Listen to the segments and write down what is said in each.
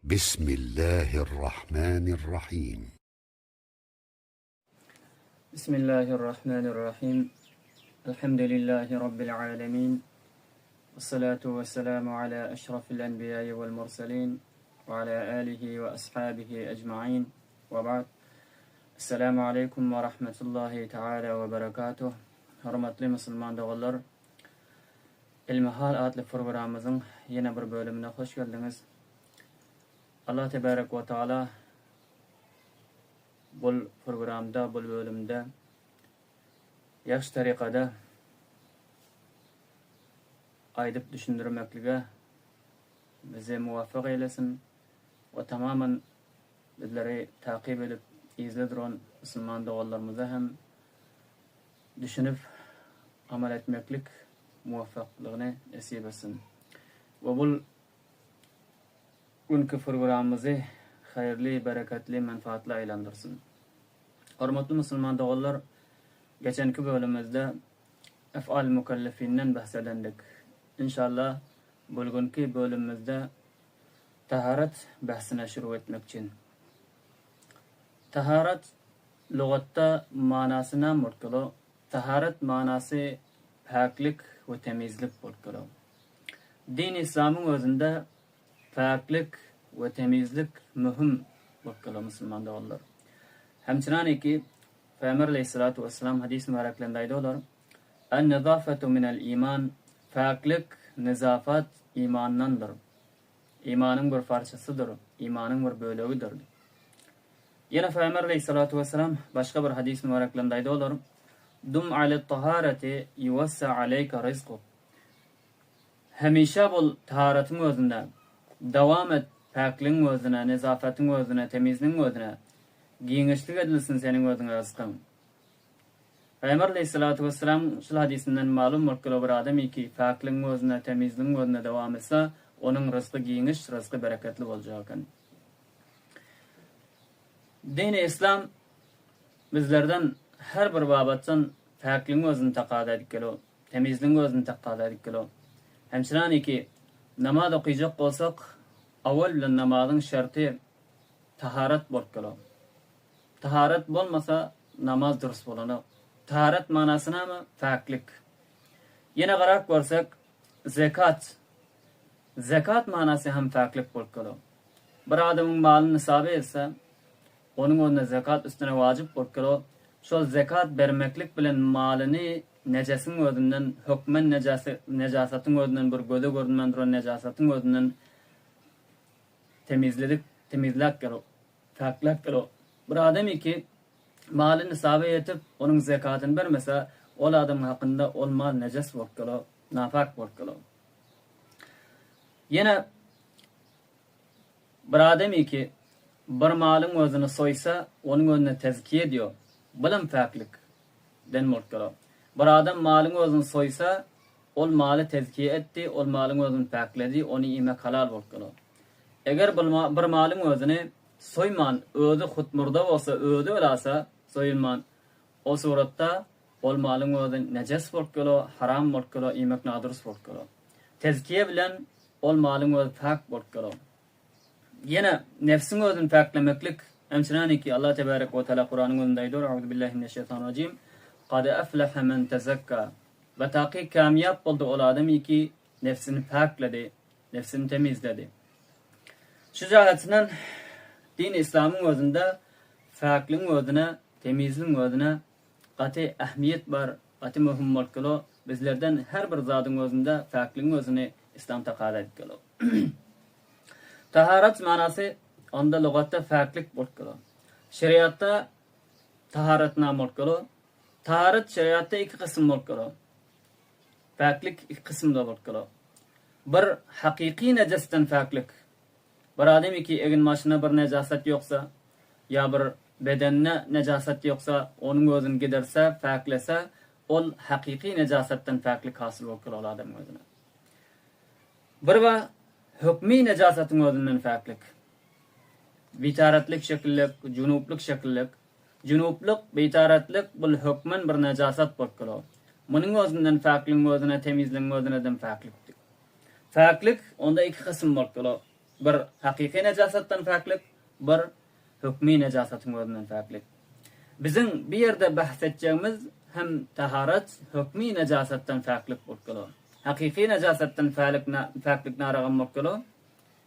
Bismillahirrahmanirrahim. Bismillahirrahmanirrahim. Elhamdülillahi Rabbil alemin. Vessalatu vesselamu ala eşrafil enbiya'i vel murselin ve ala alihi ve ashabihi ecma'in. Ve ba'd. Esselamu aleýkum we rahmetullahi taala we berekatuh. Hormatly musulman doganlar, Ilmihal atly programmyzyň ýene bir bölümine hoş geldiňiz. Allah tebarek we taala bul programda, bul bölümde ýagşy tarikada aýdyp düşündirmeklige bizi muwaffak eýlesin we tamaman bizleri takyp edip yzda duran musulman doganlarymyza hem düşünip amal etmeklik muwaffaklygyny nesip etsin. We bul günki programmyzy haýyrly, bereketli, menfaatly aýlandyrsyn. Hormatly musulman doganlar, geçenki bölümimizde Ef'al mükellefinden bahs edendik. Inşallah bul günki bölümimizde Taharat bahsine şuru etmekçi. Taharat lugatda manasy näme bolup gelo? Taharat manasy päklik we temizlik bolup gelo. Din islamyň özünde päklik we temizlik möhüm bolup gelo musulman doganlar. Hemçinaniki Pygamber aleýhissalatu wessalam hadys mübäreklerinde aýdýarlar, En-nezafetu minel iman, päklik, nezafat imandandyr. Imanyň bir parçasydyr, imanyň bir bölegidir. Ýene Pygamber aleýhissalatu wessalam başga bir hadys mübäreklerinde aýdýarlar, Dum alet-tahareti ýuwassa aleýke rizkuk. Hemişe bol taharatyň özünde, dowam et päkligiň özüne, nezafetiň özüne, temizligiň özüne, giňişlik edilsin seniň özüňe ryzkyň. Pygamber aleýhissalatu wessalam şul hadysyndan malum bolup geler bir adam iki päkligiň özüne, temizligiň özüne dowam etse, onuň ryzky giňiş, ryzky bereketli boljak eken. Dini islam bizlerden her bir babatdan päkligiň özüni takaza edip geliyor. Temizligiň özüni takaza edip geliyor. Hemçinaniki namaz okyjak bolsak, awal bilen namazyň şerti taharat bolup geliyor. Taharat bolmasa namaz dürs bolanok. Taharat manasy name? Päklik. Ýene garap görsek, zekat. Zekat manasy hem päklik bolup geler. Bir adamyň maly nisaba ýetse, onuň özüne zekat üstüne wajyp bolup geler. Şol zekat bermeklik bilen malyny nejesiň özünden, hökmen nejasy, nejasatyň özünden bir göze görünmän duran nejasatyň özünden temizledik, temizläp geler. Päkläpdir o. Bir adamyki maly nisaba ýetip, onuň zekatyny bermese, ol adamyň hakynda ol mal nejes bolup galar, napak bolup galar. Ýene bir adamyki bir malyň özüni soýsa, onuň özüne tezkiýe diýo. Bulam päklik den bolup galar. Bir adam malyň özüni soýsa, ol maly tezkiýe etdi, ol malyň özüni päkledi, ony iýmek halal bolup galar. Eger bir malyň özüni soýman, özi hutmurda bolsa, özi ölasa, soýulman, o suratda ol malyň özi nejes bolup gelo, haram bolup gelo, iýmek nadurus bolup gelo. Tezkiýe bilen ol malyň özi päk bolup gelo. Ýene nebsiň özüni päklemeklik, hemçinaniki Allah tebarek we teala Kuranyň özünde aýdýar, Auzubillahi mineşşeýtanirrajim, Kad eflehe men tezekka. We takyk kamýap boldy ol adam ki nebsini päkledi. Nebsini temizledi. Şu jähetinden dini islamyň özünde päkligiň özüne, temizligiň özüne gaty ähmiýet bar, gaty möhüm bolup gelo. Bizlerden her bir zadyň özünde päkligiň özüni islam takaza edip gelo. Taharat manasy onda lugatda päklik bolup gelo. Şeriatda taharat name bolup gelo? Taharat şeriatda iki kysym bolup gelo. Päklik iki kysymda bolup geler. Bir hakyky nejesden päklik. Bir adamyky egin-başynda bir nejasat ýoksa, ýa bir bedeninde nejasat ýoksa, onuň özüni giderse, päklese, ol hakyky nejasatdan päklik hasyl bolup geler ol adamyň özüne. Bir ba hökmi nejasatyň özünden päklik. Bitaratlyk şekillik, junuplyk şekillik. Junuplyk, bitaratlyk bul hökman bir nejasat bolup geler. Munuň özünden päkligiň özüne, temizligiň özüneden päklikdir. Päklik onda iki kysym bolup geler. Bir hakyky nejasatdan päklik, bir hökmi nejasatyň özünden päklik. Biziň bu ýerde bahs etjegimiz hem taharat hökmi nejasatdan päklik bolup geler. Hakyky nejasatdan päklik naragam bolup geler.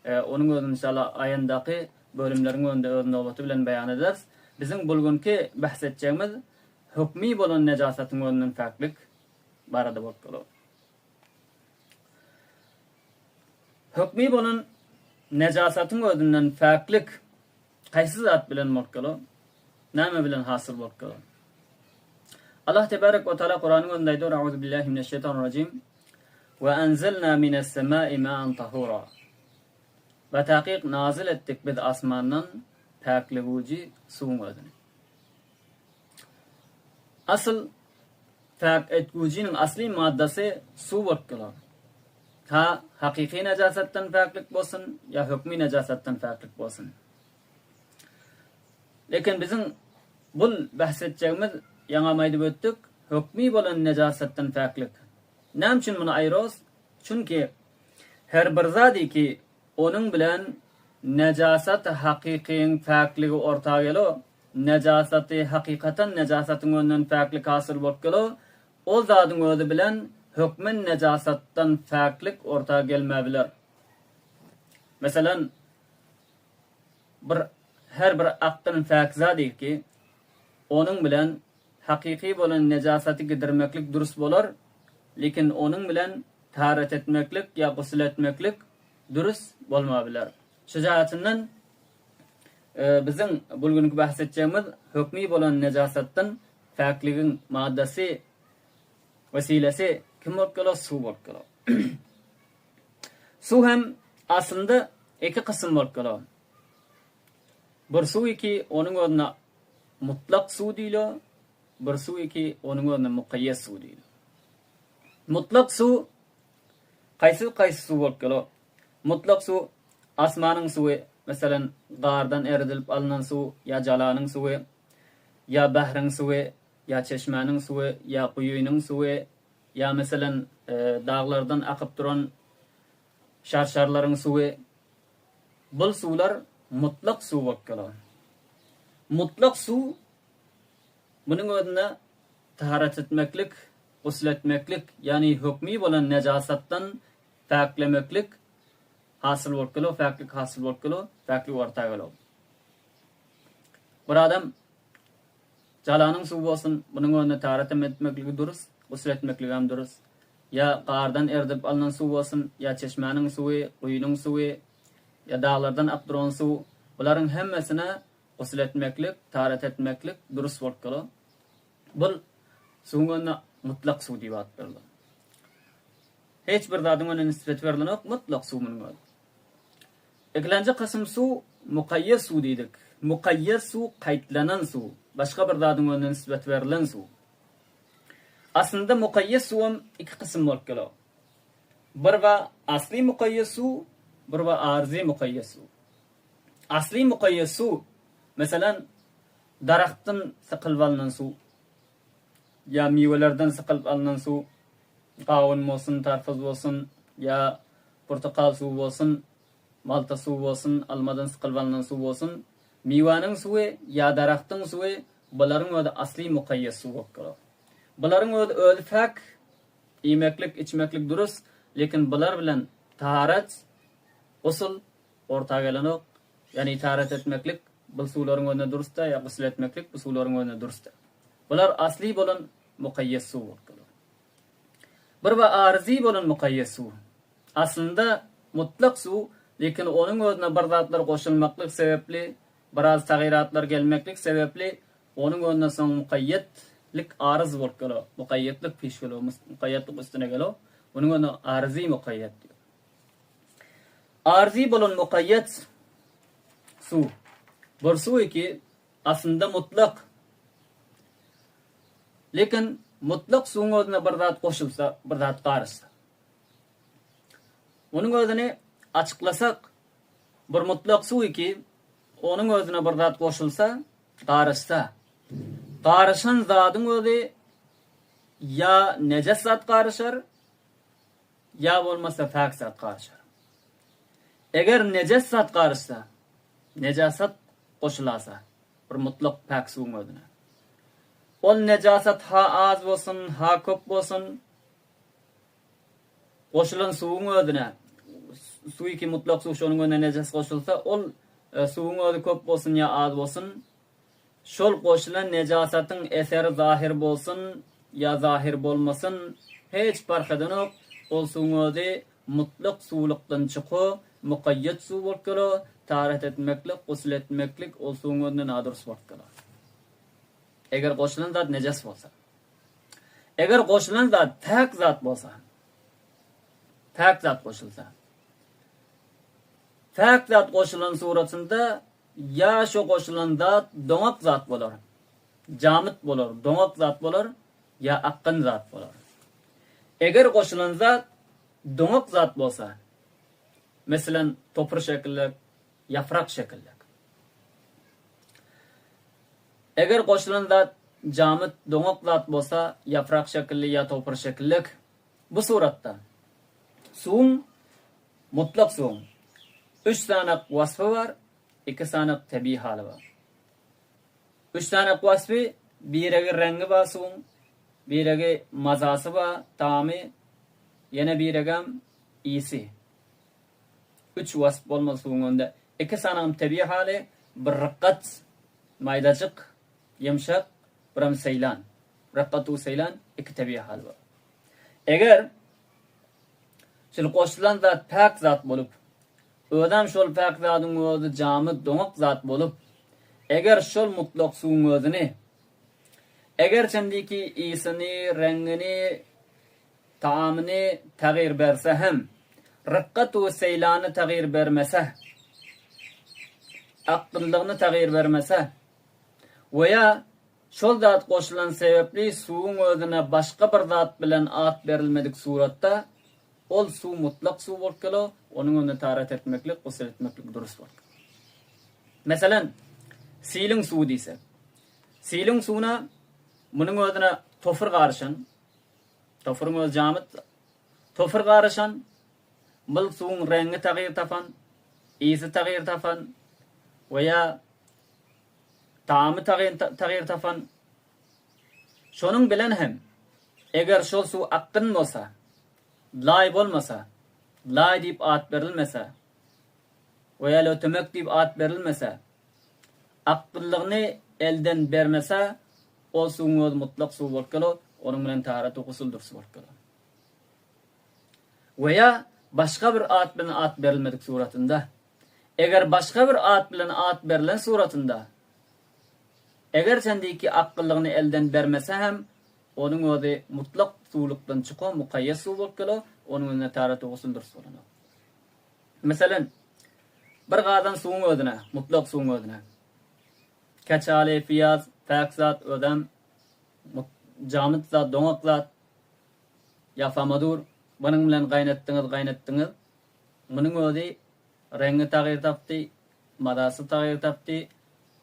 Onuň özüni inşallah aýandaky bölümleriň önünde öz nobaty bilen beýan ederis. Biziň bulgunki bahs etjegimiz hökmi bolan nejasatyň özünden päklik barada bolup geler. Hökmi bolan nejasatyň özünden päklik haýsy zat bilen bolup geler? Näme bilen hasyl bolup geler? Allah tebarek we taala Kuranyň özünde aýdýar, Auzu billahi mineşşeýtanirrajim. We enzelna mine's-semai ma'an tahura. We takyk nazyl etdik biz asmandan päklegüji suwuň özüni. Asyl päk etgüjiniň asly maddasy suw bolup geler. Ha hakyky nejasatdan päklik bolsun ýa hökmi nejasatdan päklik bolsun. Lekin biziň bul bähs etjegimiz ýaňam aýdyp ötdük, hökmi bolan nejasatdan päklik. Näme üçin muny aýyros? Çünki her bir zady ki onuň bilen nejasat hakykyň päkligi orta gelo, nejasaty hakykatan nejasatyň önden päklik hasyl bolup gelo, ol zadyň özi bilen hökmen nejasatdan päklik orta gelmäbiler. Meselen, bir her bir akdan päk zady ki, onuň bilen hakyky bolan nejasaty gidirmeklik dürs bolar, lekin onuň bilen taharet etmeklik ýa gusul etmeklik dürüs bolmabiler. Şu jähetinden biziň bul günki bahs etjegimiz hökmi bolan nejasatdan päkligiň maddasy, wesilesi kim bolup geler? Suw bolup geler. Suw hem aslynda iki kysym bolup geler. Bir suw iki onuň özüne mutlak suw diýilýär, bir suw iki onuň özüne mukaýýes suw diýilýär. Mutlak suw haýsy haýsy suw bolup geler? Mutlak suw asmanyň suwy, meselem, gardan eredilip alnan suw ýa jalanyň suwy, ýa bähriň suwy, ýa çeşmäniň suwy, ýa guýynyň suwy, ýa meselem, daglardan akyp duran şar-şarlaryň suwy. Bul suwlar mutlak suw bolup geler. Mutlak suw munuň özünde taharat etmeklik, gusl etmeklik, ýagny hökmi bolan nejasatdan päklemeklik hasyl bolup geler, päklik hasyl bolup geler, päklik orta geler. Bir adam jalanyň suwy bolsun, munuň özünde taharat hem etmekligi dürüst, gusl etmekligi hem dürüst. Ýa gardan eridip alnan suw bolsun, ýa çeşmäniň suwy, guýynyň suwy, ýa daglardan akyp duran suw, bularyň hemmesine gusl etmeklik, taharet etmeklik dürüst bolup geler. Bul suwuň önüne mutlak suw diýip at berlen. Hiç bir zadyň önüne nisbet berlenok, mutlak suw munuň özi. Ikilenji kysym suw mukaýýes suw diýdik. Mukaýýes suw kaýtlanan suw, başga bir zadyň önüne nisbet berlen suw. Aslynda mukaýýes suwam iki kysym bolup geler. Bir ba asly mukaýýes suw, bir ba arzy mukaýýes suw. Asly mukaýýes suw, meselem, daragtdan sykylyp alnan suw ýa miwelerden sykylyp alnan suw, gawun bolsun, tarpyz bolsun ýa purtokal suwy bolsun, malta suwy bolsun, almadan sykylyp alnan suw bolsun, miwäniň suwy ýa daragtyň suwy bularyň özi asly mukaýýes suw bolup durar. Bularyň özi özi päk, iýmeklik, içmeklik dürüst, lekin bular bilen taharet, gusul orta gelenok, ýagny taharet etmeklik bu suwlaryň özüne dürüst däl ýa gusul etmeklik bu suwlaryň özüne dürüst däl. Bular asly bolan mukaýýes suw bolup durar. Bir we arzy bolan mukaýýes suw. Aslynda mutlak suw, lekin onuň özüne bir zatlar goşulmaklyk sebepli, biraz tagyratlar gelmeklik sebepli onuň özüne soň mukaýýetlik aryz bolup gelo, mukaýýetlik piş gelo, mukaýýetlik üstüne gelo, onuň özüne arzy mukaýýet diýip. Arzy bolan mukaýýet suw. Bir suw ki, aslynda mutlak. Lekin mutlak suwuň özüne bir zat goşulsa, bir zat garyşsa. Onuň özüni açyklasak, bir mutlak suw ki, onuň özüne bir zat goşulsa, garyşsa, garyşan zadyň özi ýa nejes zat garyşar, ýa bolmasa päk zat garyşar. Eger nejes zat garyşsa, nejasat goşulasa, bir mutlak päk suwuň özüne. Ol nejasat ha az bolsun, ha köp bolsun, goşulan suwuň özüne, suwy ki mutlak suw şonuň özüne nejes goşulsa, ol suwuň özi köp bolsun ýa az bolsun, Şol goşulan nejasatyň eseri zahyr bolsun ýa zahyr bolmasyn, hiç parh edenok, ol suwuň özi mutlak suwlukdan çyku, mukaýýet suw bolup gelo, taret etmeklik, gusl etmeklik ol suwuň özünde nadurus bolup gelo. Eger goşulan zat nejes bolsa. Eger goşulan zat päk zat bolsa, päk zat goşulsa, päk zat goşulan suratynda Ýa şo goşulan zat doňak zat bolar, jamyt bolar, doňak zat bolar, ýa akgyn zat bolar. Eger goşulan zat doňak zat bolsa, meselem, topur şekillek, ýaprak şekillek. Eger goşulan zat jamyt, doňak zat bolsa, ýaprak şekilli ýa topur şekillek, bu suratda suwuň Mutlak suwuň üç sany waspy bar, iki sany tebigy haly bar. Üç sany waspy, biregi reňgi bar suwuň, biregi mazasy bar, tagamy, ýene biregem ysy. Üç wasp bolmaly suwuň önünde. Iki sanygam tebigy haly, bir rykgat, maýdajyk, ýumşak, birem seýlan. Rykgat u seýlan iki tebigy haly bar. Eger Şol goşulan zat päk zat bolup, özem şol päk zadyň özi jamy doňak zat bolup, eger şol mutlak suwuň özüni, eger çendiki ysyny, reňňini, taamyny tagyr berse hem, rykgat we seýlany tagyr bermese, akgynlygyny tagyr bermese we ýa Şol zat goşulan sebäpli suwuň özüne başga bir zat bilen at berilmedik suratda, ol suw mutlak suw bolup gelo, onuň önünde taret etmeklik, gusl etmeklik dürs bolup geler. Meselem, siliň suwy diýsek. Siliň suwuna munuň özüne tofur garyşan, tofuryň özi jamyt, tofur garyşan, bul suwuň reňňi tagyr tapan, ysy tagyr tapan we ýa Tagamy tagyr tapan. Şonuň bilen hem, eger şol suw akgyn bolsa, laý bolmasa, laý diýip at berilmese we ýa lötemek diýip at berilmese, akgynlygyny elden bermese, ol suwuň özi mutlak suw bolup geler, onuň bilen taharatu gusul dürs bolup geler. We ýa başga bir at bilen at berilmedik suratynda, Eger başga bir at bilen at berlen suratynda, eger sendiki akyllygyny elden bermese hem, onuň özi mutlak suwlukdan çyko, mukaýýes suw bolup gelo, onuň özüne taharatu gusl dürs bolanok. Meselem, bir gazan suwuň özüne, mutlak suwuň özüne, keçaly, pyýaz, päk zat, özem jamyt zat, doňak zat, ýa samadur, bunuň bilen gaýnatdyňyz, gaýnatdyňyz, Munuň özi reňňi tagyr tapdy, mazasy tagyr tapdy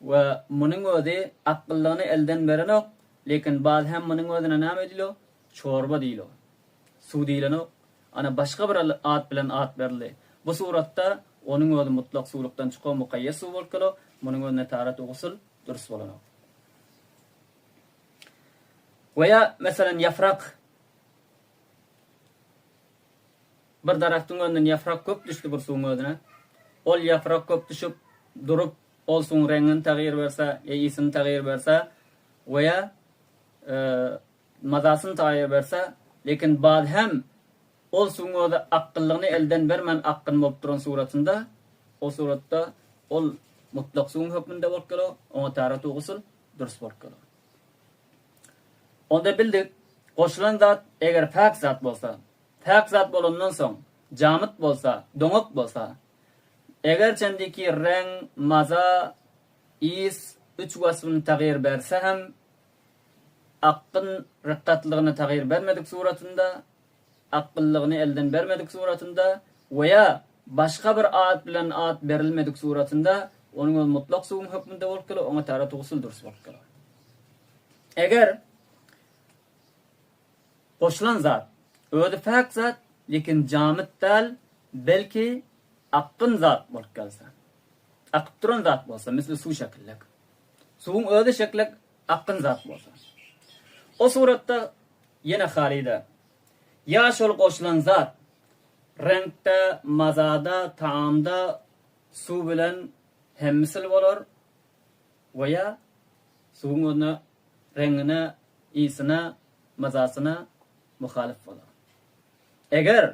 we munuň özi akyllygyny elden berenok, lekin baz hem munuň özüne näme diýilýär? Çorba diýilýär. Suw diýlenok. Ana başga bir at bilen at berildi. Bu suratda onuň özi mutlak suwlukdan çyka mukaýýes suw bolup geler, munuň özüne tarat u gusul dürs bolanok. We ýa meselem ýaprak Bir daragtyň önünden ýaprak köp düşdi bir suwuň özüne. Ol ýaprak köp düşüp durup ol suwuň reňňini tagyr berse ýa ysyny tagyr berse we ýa mazasyny tagyr berse, lekin baz hem ol suwuň özi akgynlygyny elden bermän akgyn bolup duran suratynda o suratda ol mutlak suwuň hökmünde bolup geler, oňa tarat-u gusul dürs bolup geler. Onda bildik, goşulan zat eger päk zat bolsa, Päk zat bolandan soň, jamyt bolsa, doňak bolsa, eger çendiki reň, maza, ys, üç waspyny tagyr berse hem, akgyn rykgatlygyny tagyr bermedik suratynda, akgynlygyny elden bermedik suratynda we ýa başga bir at bilen at berilmedik suratynda, onuň özi mutlak suwuň hökmünde bolup geler, oňa tarat-u gusul dürs bolup geler. Eger Goşulan zat, özi päk zat, lekin jamyt däl, belki akgyn zat bolup gelse, akyp duran zat bolsa, misli suw şekillek. Suwuň özi şeklek akgyn zat bolsa. O suratda ýene halyda ýa şol goşulan zat reňkde, mazada, taamda suw bilen hemmisil bolar we ýa suwuň özüne reňňine, ysyna, mazasyna muhalyf bolar. Eger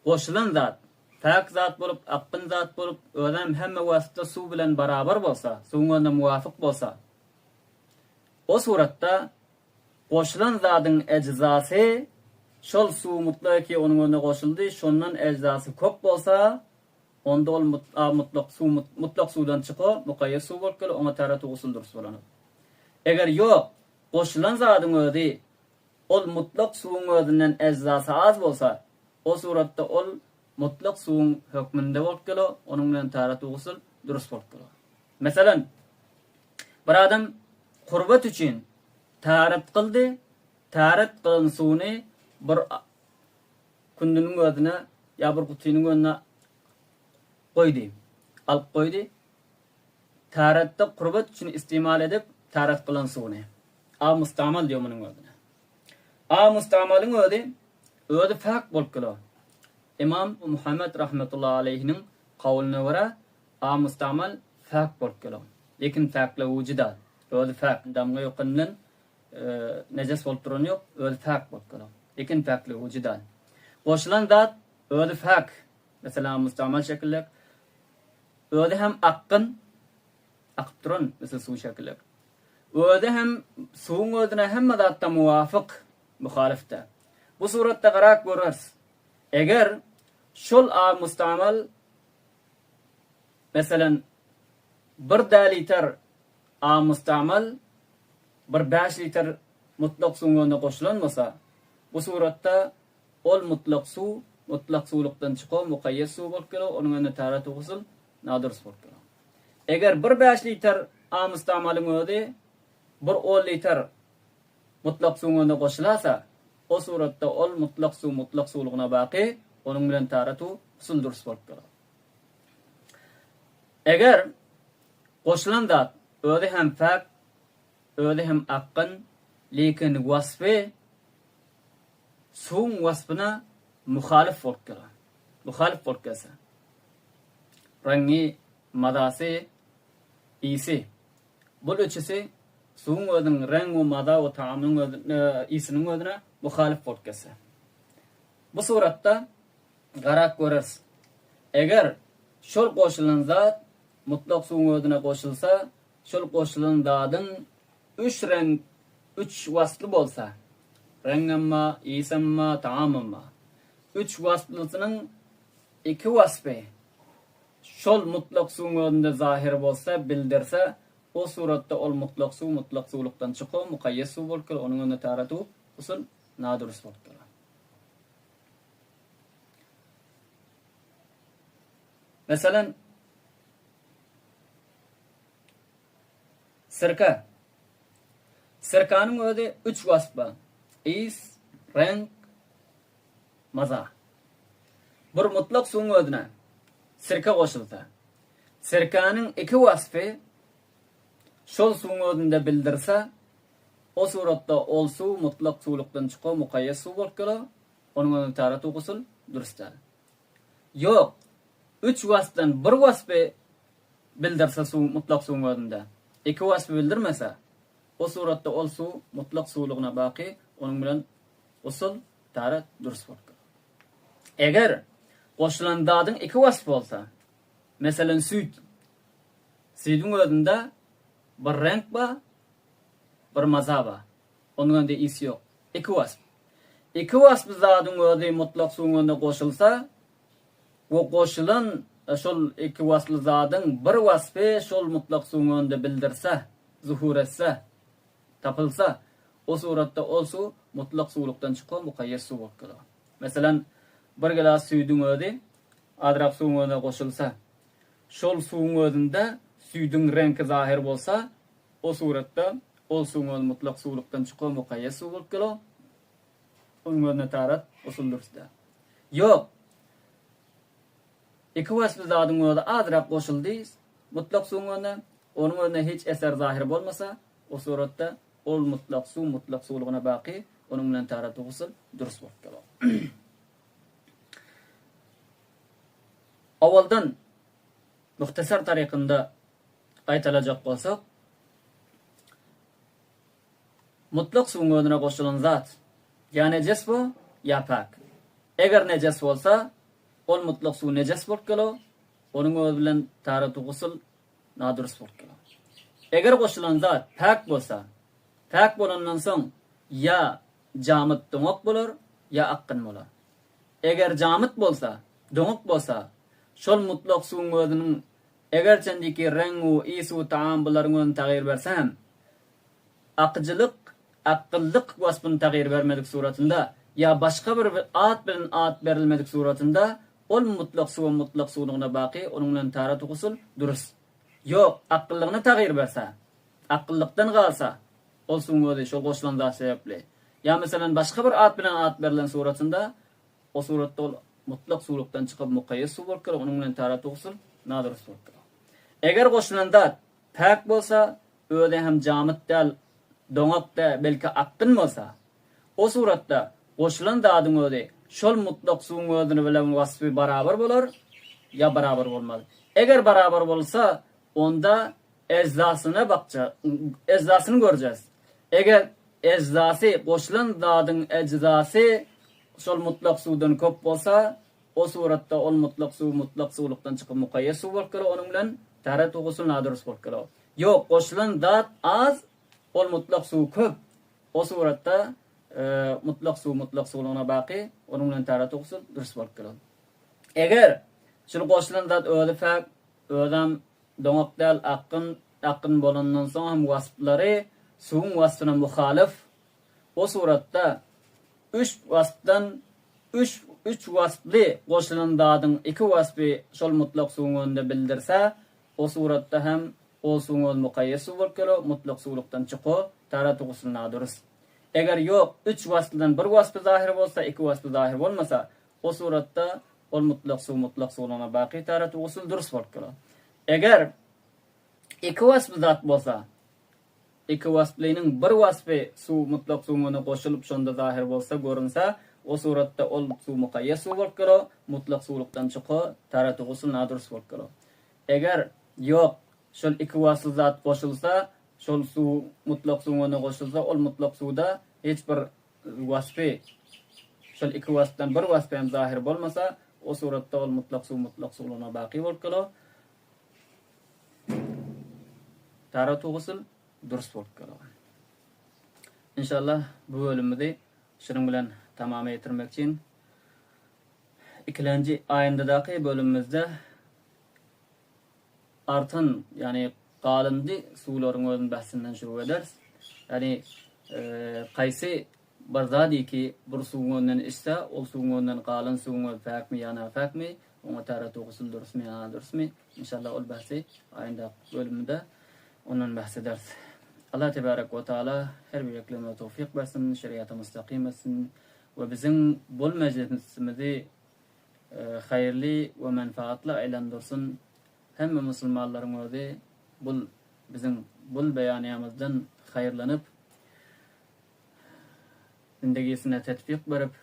goşulan zat päk zat bolup, akgyn zat bolup, özem hemme waspda suw bilen barabar bolsa, suwuň özüne muwafyk bolsa, o suratda goşulan zadyň ejzasy şol suw mutlak ki onuň özüne goşuldy, şondan ejzasy köp bolsa, onda ol mutlak suw mutlak suwdan çyko, mukaýýes suw bolup geler, oňa täret-u gusul dürs bolanok. Eger ýok, goşulan zadyň özi ol mutlak suwuň özünden ejzasy az bolsa, o suratda ol mutlak suwuň hökmünde bolup geler, onuň bilen täret-u gusul dürs bolup geler. Meselem, bir adam kurbat üçin täret kyldy, täret kylan suwuny bir kündüniň özüne ýa bir gutynyň önüne goýdy, alyp goýdy. Täretde kurbat üçin istimal edip, täret kylan suwuny. A mustamal diýýär munuň özüne. A mustamalyň özi, özi päk bolup geler. Ymam Muhammet rahmetullahi aleýhiniň kawlyna görä, a mustamal päk bolup geler. Lekin päklewüji däl. Özi päk, damga ýokan bilen nejes bolup durany ýok, özi päk bolup geler. Lekin päklewüji däl. Goşulan zat özi päk, meselem a mustamal şekillek, özi hem akgyn, akyp duran, misal suw şekillek. Özi hem suwuň özüne hemme zatda muwafyk, muhalyf däl. Bu suratda garap göreris. Eger şol a mustamal, meselem, bir dä liter a mustamal bir bäş liter mutlak suwuň özüne goşulan bolsa, bu suratda ol mutlak suw mutlak suwlukdan çyko, mukaýýes suw bolup geler, onuň özüne täret-u gusul nadurus bolup geler. Eger bir bäş liter a mustamalyň özi bir on liter mutlak suwuň özüne goşulasa, o suratda ol mutlak suw mutlak suwlugyna baky, onuň bilen täret-u gusul dürs bolup geler. Eger goşulan zat özi hem päk, özi hem akgyn, lekin waspy suwuň waspyna muhalyf bolup geler. Muhalyf bolup gelse. Reňňi, mazasy, ysy. Bul üçüsi suwuň özüniň reň we maza we tagamynyň özüne, ysynyň özüne muhalyf bolup gelse. Bu suratda garap göreris. Eger şol goşulan zat mutlak suwuň özüne goşulsa, şol goşulan zadyň üç reňk, üç wasply bolsa, reňňem bar, ysam bar, tagamam bar. Üç wasplysynyň iki waspy şol mutlak suwuň özünde zahyr bolsa, bildirse, o suratda ol mutlak suw mutlak suwlukdan çyko, mukaýýes suw bolup geler, onuň özünde täret-u gusul nadurus bolup geler. Meselem, sirke. Sirkanyň özi üç waspa, ys, reňk, maza. Bir mutlak suwuň özüne sirke goşulsa, sirkäniň iki waspy şol suwuň özünde bildirse, o suratda ol suw mutlak suwlukdan çyko mukaýýes suw bolup geler, onuň özüne täret-u gusul dürs däl. Ýok, üç waspdan bir waspy bildirse suw mutlak suwuň özünde, iki waspy bildirmese, o suratda ol suw mutlak suwlugyna baky, onuň bilen gusul, täret dürs bolup geler. Eger goşulan zadyň iki waspy bolsa, meselem süýt, süýdüň özünde bir reňk bar, bir maza bar. Onuň önde ysy ýok. Iki wasp. Iki wasply zadyň özi mutlak suwuň önüne goşulsa we goşulan şol iki wasply zadyň bir waspy şol mutlak suwuň önünde bildirse, zuhur etse, tapylsa, o suratda ol suw mutlak suwlukdan çyko mukaýýes suw bolup geler. Meselem, bir gilas süýdüň özi azrak suwuň özüne goşulsa, şol suwuň özünde süýdüň reňki zahyr bolsa, O suratda ol suwuň özi mutlak suwlukdan çyko mukaýýes suw bolup gelo. Onuň özüne tarat usul dürs däl. Ýok. Iki wasply zadyň özi azrak goşuldy mutlak suwuň özüne, onuň özüne hiç eser zahyr bolmasa, o suratda ol mutlak suw mutlak suwlugyna baky, onuň bilen taharatu gusul dürs bolup galar. Owaldan muhtasar tarykynda gaýtalajak bolsak, Mutlak suwuň özüne goşulan zat ýa nejes bo, ýa päk. Eger nejes bolsa, ol mutlak suw nejes bolup gelo, onuň özi bilen taharatu gusul nadurus bolup gelo. Eger goşulan zat päk bolsa, päk bolandan soň ýa jamyt doňak bolar, ýa akgyn bolar. Eger jamyt bolsa, doňak bolsa, şol mutlak suwuň özüniň eger çendiki reň-u, is-u, taam bularyň özüni tagýyr berse hem, Akyjylyk, akgyllyk waspyny tagýyr bermedik suratynda ýa başga bir at bilen at berilmedik suratynda ol mutlak suwa mutlak suwlugyna baky, onuň bilen tarat gusul dürs. Ýok, akgyllygyny tagýyr berse, akgyllykdan galsa, ol suwuň özi şol goşulan zat sebäpli, ýa meselem başga bir at bilen at berlen suratynda, o suratda ol mutlak suwlukdan çykyp mukaýýes suw bolup geler, onuň bilen tarat gusul nadurus bolup geler. Eger goşulan zat päk bolsa, Özi hem jamyt däl, doňak dä, belki akgyn bolsa, o suratda goşulan zadyň özi şol mutlak suwuň özüni bilen waspy barabar bolar ýa barabar bolmaz. Eger barabar bolsa, onda ejzasyna bakja, ejzasyny görjäs. Eger ejzasy, goşulan zadyň ejzasy şol mutlak suwdan köp bolsa, o suratda ol mutlak suw mutlak suwlukdan çykyp mukaýýes suw bolup geler, onuň bilen täret we gusul nadurus bolup geler. Ýok, goşulan zat az, ol mutlak suw köp. O suratda mutlak suw mutlak suwlugyna baky, onuň bilen täret we gusul dürs bolup geler. Eger şul goşulan zat özi päk, özem doňak däl, akgyn, akgyn bolandan soň hem wasplary suwuň waspyna muhalyf, o suratda üç waspdan üç üç wasply goşulan zadyň iki waspy şol mutlak suwuň önünde bildirse, O suratda hem ol suwuň özi mukaýýes suw bolup gelo, mutlak suwlukdan çyko, taratu gusl nadurus. Eger ýok, üç waslydan bir waspy zahyr bolsa, iki waspy zahyr bolmasa, o suratda ol mutlak suw mutlak suwlugyna baky taratu gusl durus bolup gelo. Eger iki wasply zat bolsa, iki wasplynyň bir waspy suw mutlak suwuň öňüne goşulyp şonda zahyr bolsa, görünse, o suratda ol suw mukaýýes suw bolup gelo, mutlak suwlukdan çyko, taratu gusl nadurus bolup gelo. Eger, ýok, şol iki wasly zat goşulsa, şol suw mutlak suwuň öňüne goşulsa, ol mutlak suwda hiç bir waspy, şol iki waspdan bir waspy hem zahyr bolmasa, o suratda ol mutlak suw mutlak suwlugyna baky bolup galar. Taratu gusul dürs bolup galar. Inşallah bu bölümimizi şunuň bilen tamama ýetirmek üçin ikilenji aýyndadaky bölümimizde artan, ýagny galyndy suwlaryň özüni bähsinden şurup ederis. Ýagny kaýsy bir zady ki bir suwuň öňünden içse, ol suwuň öňünden galan suwuň özi päkmi ýa napäkmi, oňa täret ugusyl dürsmi ýa nadürsmi, inşallah ol bähsi aýyndaky bölümde ondan bähs ederis. Allah tebarek we taala her bireklerimize towfyk bersin, şeriata mustakym etsin we biziň bul mejlisimizi haýyrly we menfaatly aýlandyrsyn. Hemme musulmanlaryň özi bul biziň bul beýanýamyzdan haýyrlanyp, zindegisine tetbik berip,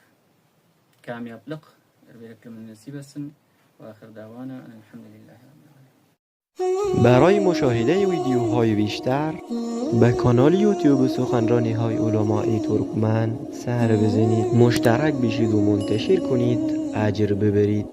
kamýaplyk her-birikimize nesip etsin. Wa ahyr dawana enelhamdülillahi rabbil alemin. برای مشاهده ویدیوهای بیشتر به کانال یوتیوب سخنرانی های علمای ترکمن سر بزنید مشترک بشید و منتشر کنید اجر ببرید.